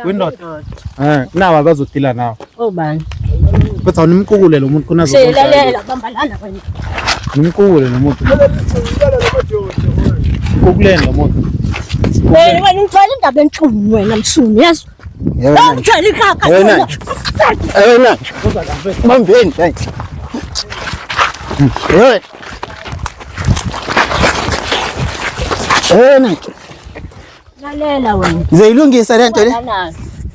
Windoda. Eh, nawa bazodila nawe. Obani? Bathi awunimqukule lo muntu khona Selalela bamba lana wena. Nimqukule lo muntu. Mqukuleni lo muntu. Wena wena ungithwala indaba enhlungu wena msunu yazi. Yebo. Ungithwala ikhakha. Wena. Wena. Bambeni, hey. Wena. Wena. Lalela wena. Ngizoyilungisa le nto le.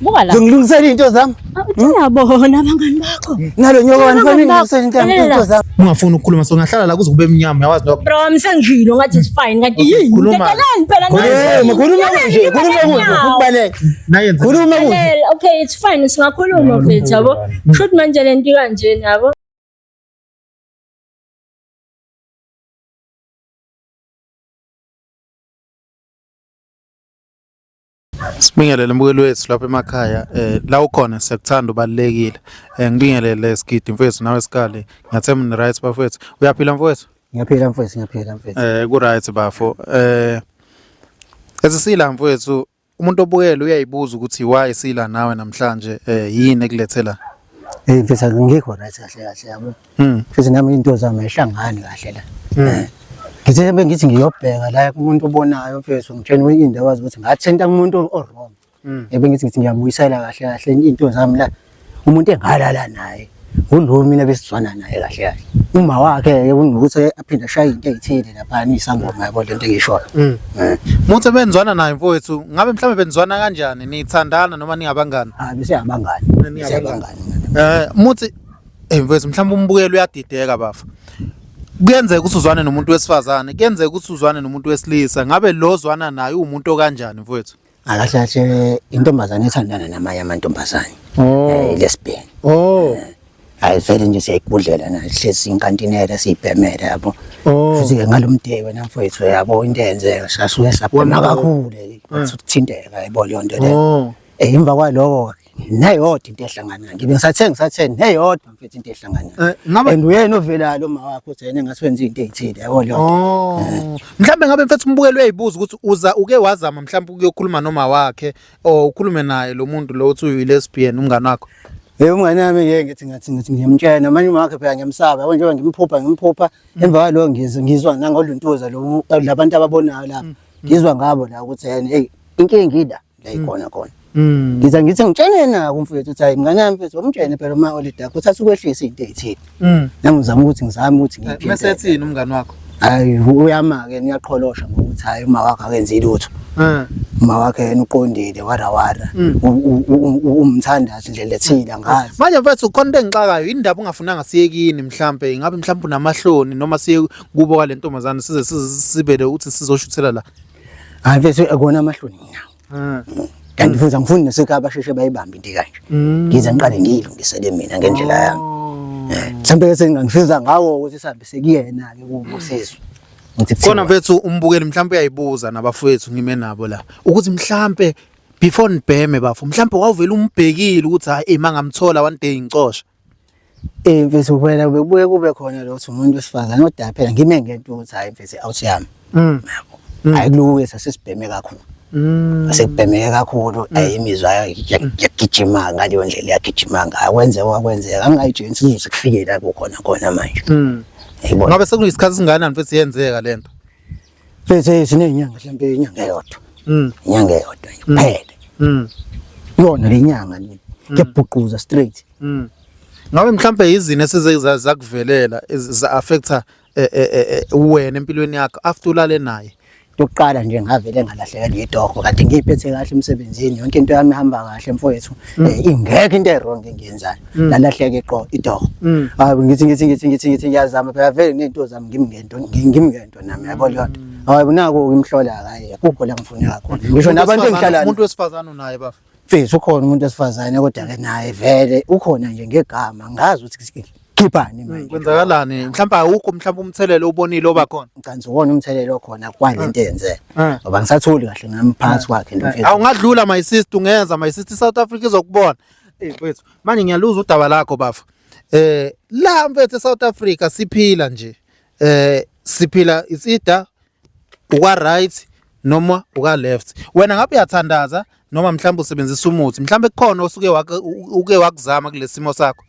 Buka la. Ngizongilungisela izinto zami. Uyabona abangani bakho. Nalo nyoka wani fanele Abangani bakho. ngilungisele into zami. Ungafuni ukukhuluma so ngahlala la kuze kube mnyama uyawazi lokho. Bro, msengishilo ngathi it's fine ngathi yini. Khuluma. Dedelani phela Eh, khuluma kunje, khuluma kunje, ukubaleka. Nayenze. Khuluma kunje. Lalela, okay it's fine singakhuluma mfethu yabo. Shoot manje lento kanjena yabo. Sibingelele mbukeli wethu lapha emakhaya la ukhona siyakuthanda ubalulekile. Ngibingelele Sigidi mfethu nawe Sikali. Ngiyathemba ni right bafethu. Uyaphila mfethu? Ngiyaphila mfethu, ngiyaphila mfethu. Ku right bafo. Esisila mfethu umuntu obukele uyayibuza ukuthi why sila nawe namhlanje yini ekulethela? Eh mfethu angikho right kahle kahle yabo. Futhi nami into zami ayihlangani kahle la. Ngithe bengithi ngiyobheka la kumuntu obonayo mfethu ngitshena indaba ukuthi ngathinta umuntu o-wrong. Yebo ngithi ngithi ngiyabuyisela kahle kahle into zami la. Umuntu engalala naye ngulo mina besizwana naye kahle kahle. Uma wakhe ke kunokuthi aphinde ashaye into ezithile lapha isangoma yabo lento engishoyo. Muthe benzwana naye mfowethu, ngabe mhlawumbe benzwana kanjani? Nithandana noma ningabangani? Ah bese abangani. Bese abangani. Muthi mfowethu mhlawumbe umbukelo uyadideka bafa. Kuyenzeka ukuthi uzwane nomuntu wesifazane, kuyenzeka ukuthi uzwane nomuntu wesilisa. Ngabe lo zwana naye umuntu okanjani mfowethu? Akahle kahle intombazane ethandana namanye amantombazane. Oh. Lesbian. Oh. Hayi vele nje siyayigudlela na hlezi inkantinela siyibhemela yabo. Oh. Futhi ke ngalomdeyi wena mfowethu yabo into eyenzeka sasuke sabhema kakhulu kuthinteka yabo leyo nto leyo. Oh. Emva kwaloko neyodwa into ehlangana ngibe ngisathe neyodwa mfethu into ehlangana. Ngabe And uyena ovelayo lo mama wakho uthi yena engathi wenza into ezithile yabo leyo nto. Oh. Mhlambe ngabe mfethu umbukelo uyayibuza ukuthi uza uke wazama mhlambe ukuyokhuluma noma wakhe or ukhulume naye lo muntu lo uthi uyi lesbian umngane wakho. Hey umngane wami ngeke ngithi ngathi ngithi ngiyamtshela manje uma wakhe phela ngiyamsaba yabo njengoba ngimphupha emva kwaloko ngizwa nangoluntuza lo labantu ababonayo lapha ngizwa ngabo la ukuthi yena hey inkinga ila la ikhona khona. Ngiza ngithi ngitshene nako mfethu uthi hayi mngane wami mfethu umtshene phela uma olida yakho uthatha ukwehlisa into ezithile. Nami ngizama ukuthi ngizame ukuthi ngiyiphinde. Mase ethini umngane wakho? Hayi uyama ke uyaqholosha ngokuthi hayi uma wakhe akenzi lutho. Uma wakhe yena uqondile wara wara. Umthandazi nje lethile angazi. Manje mfethu khona into engixakayo indaba ungafunanga siye kini mhlambe ingabe mhlambe unamahloni noma siye kubo kwale ntombazane size sibele uthi sizoshuthela la. Hayi mfethu akona amahloni nginawo. Kanti futhi angifuni nasekhaya basheshe bayibambe into kanje. Ngize ngiqale ngiyilungisele mina ngendlela yami. Mhlawumbe ke sengingangisiza ngawo ukuthi sihambe sekuyena ke kubusizo. Ngithi Khona mfethu umbukeli mhlambe uyayibuza nabafowethu ngime nabo la ukuthi mhlambe before nibheme bafo mhlambe wawuvela umbhekile ukuthi hayi mangamthola one day ngicosha. Mfethu phela bekubuye kube khona lo ukuthi umuntu wesifazane kodwa phela ngime ngento ukuthi hayi mfethu awuthi yami. Yabo. Hayi kuloku sasesibheme kakhulu. Asekubhemeke kakhulu imizwa yagijima ngaleyo ndlela yagijima ngayo kwenzeka kwenzeka angayitsheni sizoze kufike la kukhona khona manje. Yayibona. Ngabe sekuyisikhathi singakanani mfethu yenzeka lento? Mfethu sinenyanga mhlawumbe inyanga eyodwa. Inyanga eyodwa nje kuphela. Yona le nyanga le kuyabhuquza straight. Ngabe mhlambe izini esize zakuvelela za affecta wena empilweni yakho after ulale naye? Yokuqala nje ngavele ngalahlekelwa itoho kade ngiyiphethe kahle emsebenzini yonke into yami ihamba kahle mfowethu ingekho into e-wrong engiyenzayo lalahleka itoho. Hayi ngithi ngiyazama phela vele nezinto zami ngimngento nami yabo leyo nto. Hayi nako ngimhlola hayi akukho la ngifuneka khona ngisho nabantu engihlala umuntu wesifazane unaye bafa. Mfethu ukhona umuntu wesifazane kodwa ke naye vele ukhona nje ngegama ngazi ukuthi khiphani manje. Kwenzakalani? Mhlawumbe awukho mhlawumbe umthelelo obonile oba khona. Ngicabanga uwona umthelelo okhona kwalento eyenzeka. Ngoba ngisathuli kahle nami phakathi kwakhe nto mfethu. Awungadlula my sister ungenza my sister South Africa izokubona. Eh mfethu, manje ngiyaluza udaba lakho bafa. La mfethu eSouth Africa siphila nje. Siphila it's either uka right noma uka left. Wena ngabe uyathandaza Noma mhlawumbe usebenzisa umuthi, mhlawumbe kukhona osuke uke wakuzama kulesimo sakho.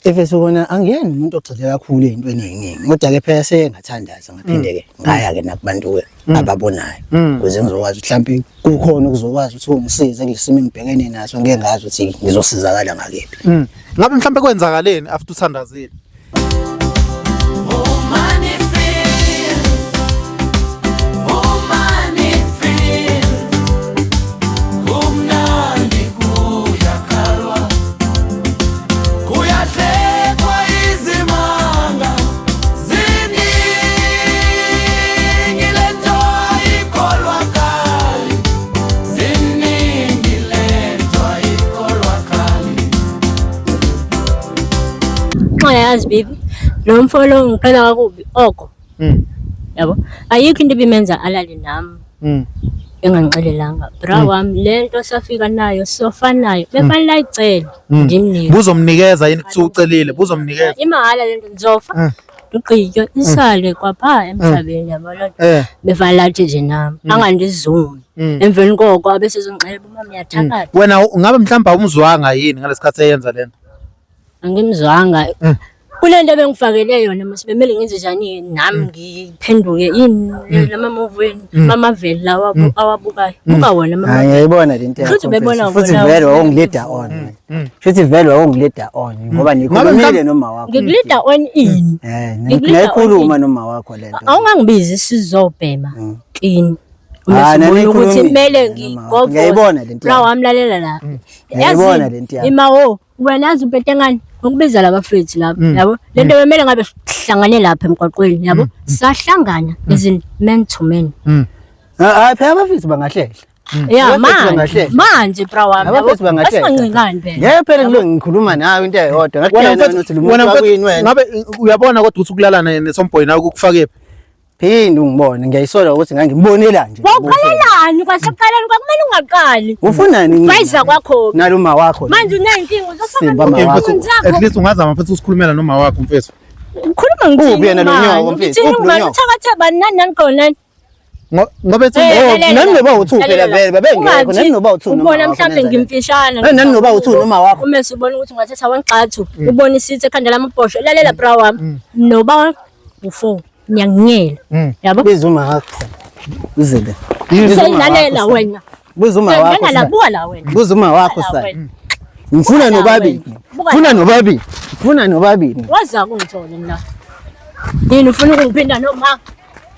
Efeso kona angiyena umuntu ogxile kakhulu ey'ntweni ey'ningi kodwa-ke phela seke ngathandaza ngaphinde-ke ngaya-ke nakubantu-ke ababonayo ukuze ngizokwazi ukuthi mhlampe kukhona okuzokwazi ukuthi kungisize kulesi simo engibhekene naso ngeke ngazi ukuthi ngizosizakala ngakephi. Ngabe mhlawumbe kwenzakaleni after uthandazile? Yazi baby, lo mfo lo ngiqhela kakubi oko. Yabo, ayikho into ebimenza alale nami engangixelelanga. Bra wami le nto safika nayo sofa nayo befanele ayicele ndimnike. Buzomnikeza yini kuthiwa ucelile? Buzomnikeza. Imahhala le nto ndizofa. Ndigqitywe isale kwapha emhlabeni yabo loo nto. Befanele athi nje nami angandizumi. Emveni koko abe sezongixelela uba umama uyathakatha. Wena ngabe mhlawumbe awumzwanga yini ngalesikhathi eyenza lento? Angimzwanga. Kule nto ebengifakele yona mos bemele ngenze njani nami ngiphenduke yini lama movie mamaveli lawa awabukayo. Buka wona Hayi mamaveli. ngiyayibona le nto yakho. Futhi ubebona mfethu. Futhi wona vele wawungilida on. Futhi vele wawungilida on ngoba nikhulumile noma wakho. Ngikulida on ini. Eh, Ngikulida on nayikhuluma noma wakho le nto. Awungangibizi sizobhema kini. Ah, Uma sibona ukuthi naniyikhulumile kumele noma wakho. ngigovoze. Ngiyayibona le nto Bra yakho. wami lalela la. Ngiyayibona le nto yakho. Imawo wena yazi uphethe ngani ngokubiza laba fethu laba yabo lento bemele ngabe sihlangane lapha emgwaqweni yabo sahlangana as in man to man. Hayi phela abafisi bangahlehla. Ya Abafethu manje bangahlehla. manje bra wami yabo Abafisi bangahlehla. asingancikani phela. Ngeke phela ngilo ngikhuluma nawe into eyodwa. Wena Ngakutshela mfethu, ukuthi lo wena muntu mfethu, wakwini wena. ngabe uyabona kodwa ukuthi ukulala nesomboy nawe kukufake phi? Phinde ungibone ngiyayisola ukuthi ngangibonela nje. Wawuqalelani kwasekuqaleni kwakumele ungaqali. Ufunani? mina? Kwayiza kwakho. Nalo ma wakho. Manje unenkinga uzofaka Simba ma Okay, wakho. mfethu, at least ungazama mfethu ukusikhulumela noma wakho mfethu. Ukhuluma ngithini? Uphi yena lo manje? nyoko, mfethu? Uthini Uphi lo manje? nyoko? Uthakathe bani nani nani khona nani? Ngoba ethi Eh, Oh, lalela. nani noba u-two phela Lalela. vele, babengekho, Ungathi nani noba u-two noma Ubona wakho mhlambe nenza le. ngimfishane. Eh, nani noba u-two noma wakho. Uma usubona ukuthi ungathatha wangxathu, ubone isithi ekhanda lamabhosho. Lalela bra wami. Noba u-four ngiyanginyela. Yabo? Biza uma wakho. Uze le. Selalela wena. Buza uma wakho. Wena la buka la wena. Buza uma wakho La sa. wena. Ngifuna Buka la nobabili. wena. Buka Ngifuna la. nobabili. Ngifuna nobabili. Waza kungithola mina. Yini ufuna ukungiphinda noma?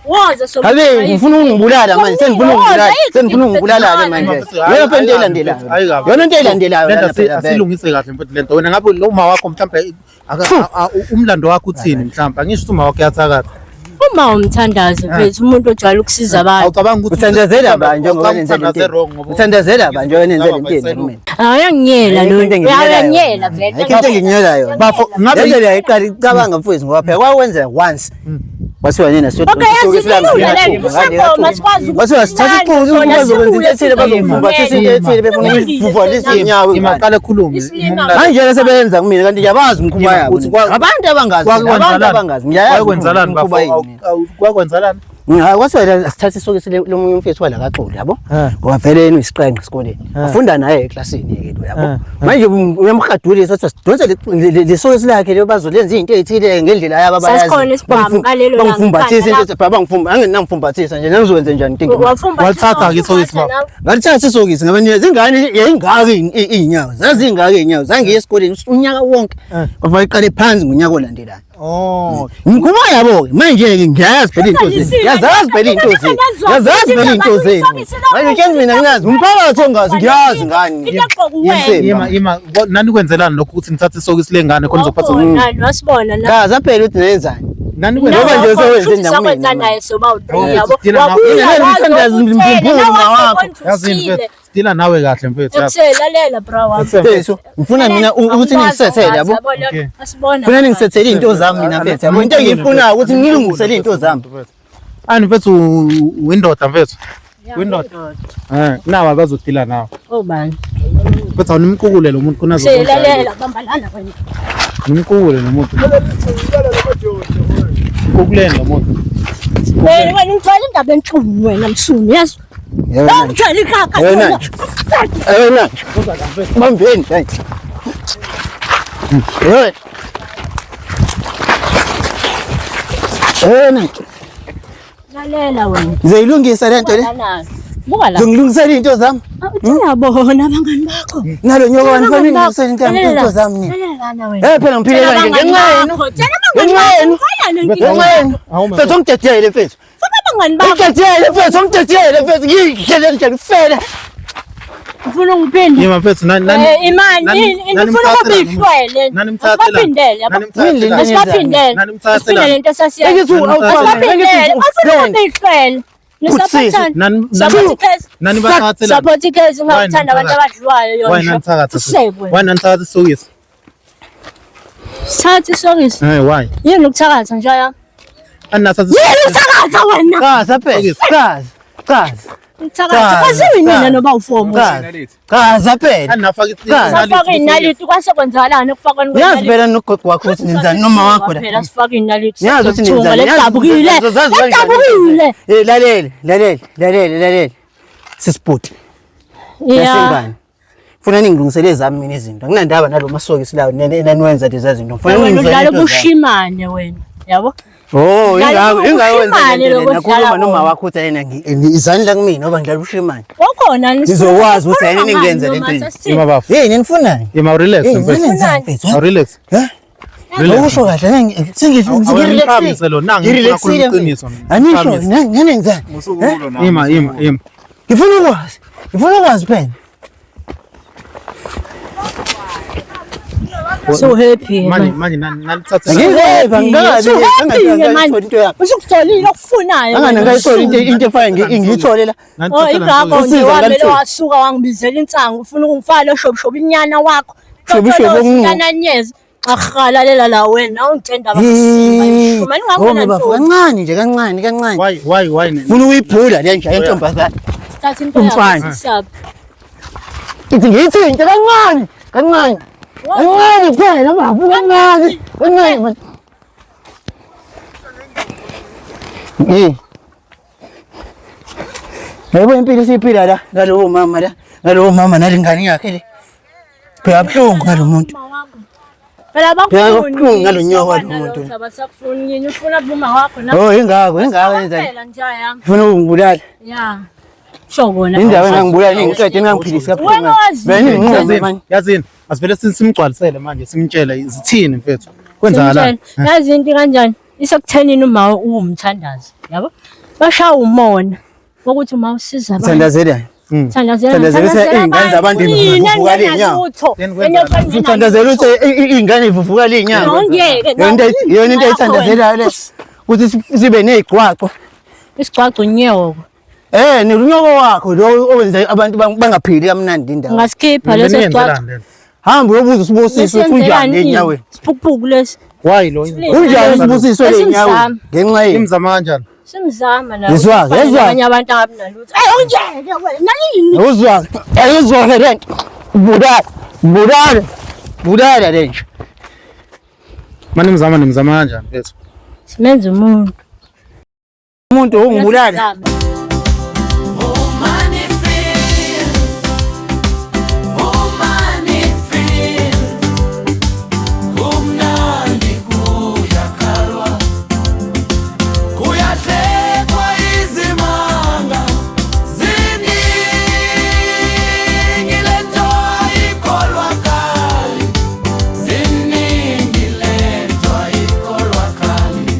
Woza so. Habe ngifuna ukungibulala manje senifuna ukungibulala senifuna ukungibulala ke manje. Yona phela into elandelayo. Yona into elandelayo Lento lana phela vele. asilungise kahle mfethu lento. Wena ngabe lo uma wakho mhlambe umlando wakho uthini mhlambe? Angisho ukuthi uma wakho uyathakatha. Uma umthandazo mfethu umuntu ojwayele ukusiza abantu. Awucabanga ukuthi Uthandazela ba njengoba nenze uthandaze lento. wrong ngoba Uthandazela ba njengoba nenze lento kumina. Awuyanginyela lo. Ayikho into enginyela Uyanginyela yona. vele. Ayikho into enginyela yona. Bafo ngabe Le ndlela yayiqala icabanga mfowethu ngoba phela kwakwenzeka once. Kwathiwa nina siyodwa Okay, yazi ilula le nto. Isangoma sikwazi ukuthi Kwathiwa sithatha iqulu sona bazokwenza into ethile sibuye bazongifumbathisa into ethile befuna ukungifumbathisa inyawo. imaqala ekhulume Isilima. Manje ke sebenza kumina kanti ngiyabazi umkhuba Ima, yabo. uthi Abantu abangazi, abantu abangazi. Ngiyayazi Kwakwenzakalani umkhuba bafo? yini. Kwakwenzakalani? Hayi kwathiwa sithatha isokisi lomunye umfethu wala kaXoli yabo. Ngoba vele yena uyisiqenqe esikoleni. Ufunda naye eklasini ke lo yabo. Manje uyamhadulisa wathi sidonse lesokisi lakhe leyo bazolenza izinto ezithile ngendlela yabo abayazi. Sasikhona isibhamu ngalelo langa, Bangifumbathisa ikhanda into ethi bangifumba anginangifumbathisa nje nangizokwenza njani into engimanga. Wafumba Walithatha-ke isokisi baba. Ngalithatha isokisi ngoba nina zingane yayingaka iy'nyawo zazingaka iy'nyawo zangiye esikoleni unyaka wonke. Bafake iqale phansi ngonyaka olandelayo. Oh, Ngikhuba yabo-ke manje-ke ngiyayazi phela iy'nto zenu. Ngiyazazi phela iy'nto zenu. Ngiyazazi phela iy'nto zenu. Manje tsheni mina nginazi umphakathi ongazi ngiyazi ngani. ima ima nani kwenzelani lokho ukuthi nithathe isokisi lengane khona izophatha Nani wasibona na. Chaza phela ukuthi nenzani. nani Ngoba kwenzelani? nje usewenze Futhi nakumina sakwenza manje. naye soba u-three Oh, yabo. sidila nawe. Wabuya Mina ngimthandaza wazokuthela, mphumpulo nawe wakho. Yazi wasekonthusile. mfethu, sidila nawe kahle mfethu. yazi. Ekuselalela bra wami. Mfethu, ngifuna mina ukuthi ningisethele yabo. Okay. Asibona. Ngifuna ningisethele iy'nto zami mina mfethu yabo. Into engiyifunayo ukuthi ngilungisele iy'nto zami. Ani mfethu windoda mfethu. Windoda. Eh, nawa abazodila nawe. Obani? Mfethu awunimqukule lo muntu khona Selalela bamba lana wena. Nimqukule lo muntu. Mqukuleni lo muntu. Wena wena ungithwala indaba enhlungu wena msunu yazi. Yena. Awuthela ikaka. Wena. Wena. Bambeni. Hey. Wena. Wena. Lalela wena. Ngizoyilungisa le nto le. Buka la. Ngizongilungisela into zami. Uyabona abangani bakho. Nalo nyoka wani fanele ngilungisele into yami into zami nini. Lalela lana wena. Eh phela ngiphilela nje ngenxa yenu. Tshela abangani Ngenxa yenu. bakho. Ngenxa yenu. Mfethu ungidedele mfethu. Faka abangani bakho. Ungidedele mfethu, ungidedele mfethu. Ngiyidlele nje ngifele. Ufuna ungiphinda? Yima mfethu nani nani Eh imani nani- yini nani ufuna mthathelani? ukubihlwele. Nani mthathelani? Asibaphindele yabo. Nani mthathelani? Nani Asibaphindele. Nani mthathelani? Asiphindele lento esasiyenza. Engithi awufane. Asibaphindele. Afuna ukubihlwele. Kutsisi. Nani Support case. nani bathathelani? Support case ungakuthanda abantu abadliwayo Why yona. nanithakatha? Usekwe. Why nanithakatha isokisi? Thatha isokisi. Eh why? Yini ukuthakatha nje yami? Anathatha Yini ukuthakatha wena? Chaza phela. Chaza. Chaza. Ukuthakatha. Kwaziwa yinina noba ufomo. Chaza. Chaza phela. anafaka Safaka inaliti kwase kwenzakalani ekufakweni Uyazi phela nogogo wakho ukuthi nenzani noma wakho la. Phela sifaka inaliti. Niyazi ukuthi nenzani. Ledabukile. Ledabukile. Eh lalele, lalele, lalele, lalele. Sisipoti. Yeah. Yasengane. Funa ningilungisele ezami mina izinto. Anginandaba nalo masokisi lawo neniwenza lezi zinto. Ngifuna Wena ningilungisele udlala into zami. ubushimane wena. Yabo? Oh, Udlala ingako ingako wenza ubushimane lento lokhu lena. Khuluma odlala noma wona. wakho uthi yena izani la kumina ngoba ngidlala ubushimane. Wakhona Ngizokwazi ukuthi yini ningenza lento yini. Ima bafo. Yini nifunani? Ima relax Yini mfethu. nenzani mfethu? Relax. Eh? Awusho kahle Awungiqhamise lo, nangu ngifuna ukukhuluma iqiniso mina. Anisho Ngiqhamise. ngenenzani? Ima ima ima. Ngifuna ukwazi. Ngifuna ukwazi phela. So happy. Manje manje nani nanithathelani? Ngingeva ngikabi So happy man. into yami. Usukutholile okufunayo. Angani wena, ngayithola into usuku. into efana ngiyithole la. Oh ingakho nje Usizo wami lo ngalitholi. wasuka wangibizela insangu ufuna ukungifaka lo shobishobi inyana wakho. Shobishobi okungu. Inyana nyezi. Ahalalela la wena awungitshela indaba kaSimba ishuma Oh ningakho bafo kancane nje kancane kancane. Why Funa ukuyiphula le nja yentombazane. Thatha into yakho Umfana. sisaphi. Ithi ngiyithinte kancane kancane. Kancane kuphela bafo kancane kancane. man. Eh. Yebo impilo esiyiphila la ngalowo mama la ngalowo mama nalengane yakhe le. Phela buhlungu ngalo muntu. Phela Phela bakufuni. kubuhlungu ngalo nyoka lo muntu. Abasakufuni yini ufuna kuma wakho na. Oh ingakho ingakho yenza. Phela nje yami. Ufuna ukungibulala. Ya. Sho kona. Indawo engangibulala ngiqede ngingangiphilisi Wena kabuhlungu. wazi. Benginqobe Yazini, manje. yazini asivele simgcwalisele manje simtshele zithini mfethu. Kwenzakalani? Simtshele. Yazi into kanjani? Isekuthenini uma uwumthandazi, yabo? Bashaya umona wokuthi uma usiza abantu. Thandazelani. Thandazela. Thandazela ukuthi iy'ngane zabantu zivuvuka ley'nyawo. Uthandazela ukuthi iy'ngane zivuvuka ley'nyawo. Ngiyeke. Yona into ayithandazelayo le. Ukuthi sibe ney'gcwaco. Isigcwagco unyoko. Eh, nelunyoko wakho lo owenza abantu bangaphili kamnandi indawo. Ungasikhipha leso sigcwagco. Niyenzelani lento? Hamba uyobuza uSibusiso ukuthi unjani ey'nyaweni. Siphukuphuku lesi. Why lo? Unjani uSibusiso ey'nyaweni? Ngenxa yini? Imzama kanjani? Simzama nawe. Yezwa, yezwa. Abanye abantu angabi nalutho. Eh ungiyeke wena. Nalini? Awuzwa, awuzwa le nto. Bulala, bulala, bulala le nje. Manje nimzama nimzama kanjani mfethu? Simenza umuntu. Umuntu ungibulala. Simzame. Kuyahlekwa izimanga ziningi lento ayikholwakali ziningi lento ayikholwakali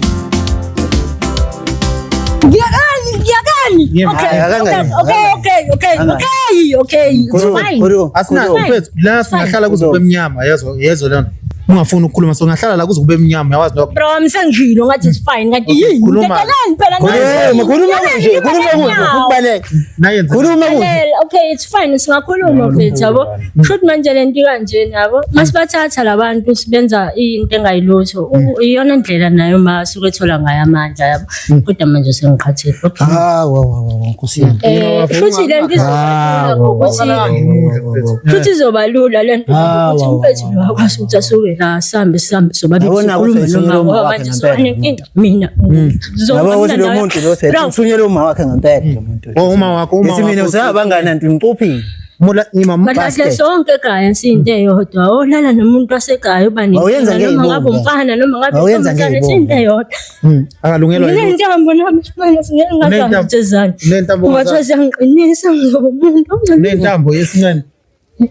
Ngiyakani, ngiyakani. Yebo. Okay, Hayi, akangani, okay, okay, okay, okay, okay. It's fine. Asinazo mfethu la singahlala kuze kube mnyama yezwa yezwa lona. Ungafuni ukukhuluma so ngahlala la kuze kube mnyama yawazi lokho. Bro, sengishilo ngathi it's fine. Ngathi yini? Khuluma. Ngidedelani phela Khuluma, khuluma kunje, khuluma kunje, ukubaleka. Nayenze. Khuluma kunje. Lalela, okay it's fine singakhuluma mfethu yabo. Shuthi manje lento ikanjena yabo. Masibathatha labantu sibenza into engayilutho. Iyona ndlela nayo ma suke ethola ngayo amandla yabo. Kodwa manje sengiqhathile. Okay. Ah, wa wa wa, Nkosi yami. Shuthi lento izoba lula ngokuthi shuthi izoba lula lento Ah, ukuthi wa, wa, umfethu lo akwazi ukuthi asuke la. la sihambe sihambe sobabili Yabona ukuthi sikhulume uthunyelwe noma uma ngoba wakhe manje ngempela soba nenkinga mina. Yabo ukuthi lo muntu lo sethunyelwe uma wakhe ngempela lo muntu. Oh, uma wakho, uma Ngithi mina wakho. usabangana nti ngicuphile. Mula ima Badlale sonke ekhaya siyinto eyodwa. Olala nomuntu wasekhaya uba Wawuyenza nenkinga noma ngabe ngeyibomba. umfana noma ngabe Wawuyenza intombazane ngeyibomba. siyinto eyodwa. Akalungelwa yilutho. Nginentambo nami manje ngeke Unentambo- ngazangi unentambo Ungathiwa ziyangiqinisa ngizoba umuntu omncane. Nentambo yesinene.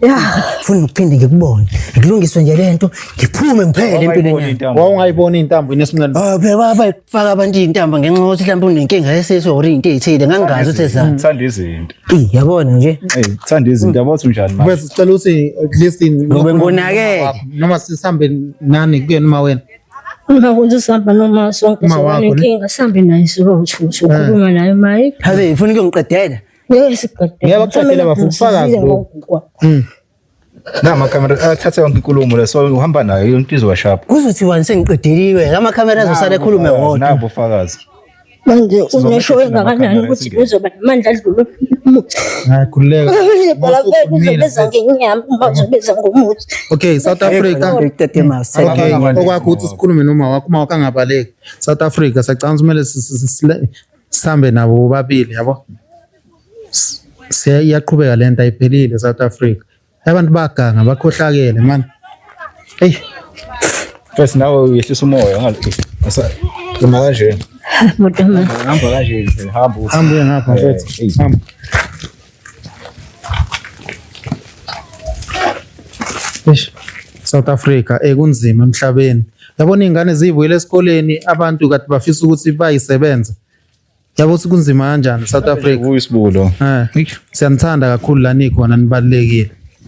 Ya. Funa ukuphinde ngikubone. Ngikulungiswe nje lento, ngiphume ngiphele empilweni yami. Wawungayibona intambo inesinene. Oh, phela bayifaka abantu iy'ntambo ngenxa yokuthi mhlawumbe unenkinga yesisu or into ey'thile ngangingazi ukuthi ezani. Thanda izinto. Eyi, yabona nje. Ey, thanda izinto. Yabo ukuthi unjani manje. Mfethu sicela ukuthi at least Ngobe ngonakele. noma sisambe nani kuyena uma wena. Uma kuthi sihamba noma sonke Uma soba wakho, ne? nenkinga sihambe naye siyokhuluma naye maye. Habe, ufuna ukuyongiqedela? Ngeke siqedele. Ngeke bakuqedele bafo, ubufakazi lobu. Na amakhamera athathe yonke inkulumo le so uhamba nayo yonke izoba sharp. Kuzothiwani sengiqedeliwe, amakhamera azosala ekhulume wodwa. Nabo ufakazi. Manje unesho Sizobe engakanani ukuthi singene. uzoba namandla adlule umuthi. Hayi khululeka. Bhala uzobeza ngenyama uma uzobeza ngomuthi. Okay, South Africa. Okay, okwakho ukuthi sikhulume noma wakho uma wakho angabaleki. South Africa siyacabanga ukuthi kumele sihambe nabo bobabili yabo. Iyaqhubeka lento ayiphelile South Africa. Abantu baganga bakhohlakele man. Hey, First nawe uyehlisa umoya ngale. Uma kanje. Kodwa manje Hamba kanje nje hamba uthi. hamba uye ngapha mfethu. Eh, Hamba. Eish, South Africa kunzima emhlabeni. Yabona iy'ngane ziyibuyele esikoleni abantu kade bafisa ukuthi bayisebenze. Yabo ukuthi kunzima kanjani South Africa. Uyisibulo. Siyanithanda kakhulu la nikhona nibalulekile.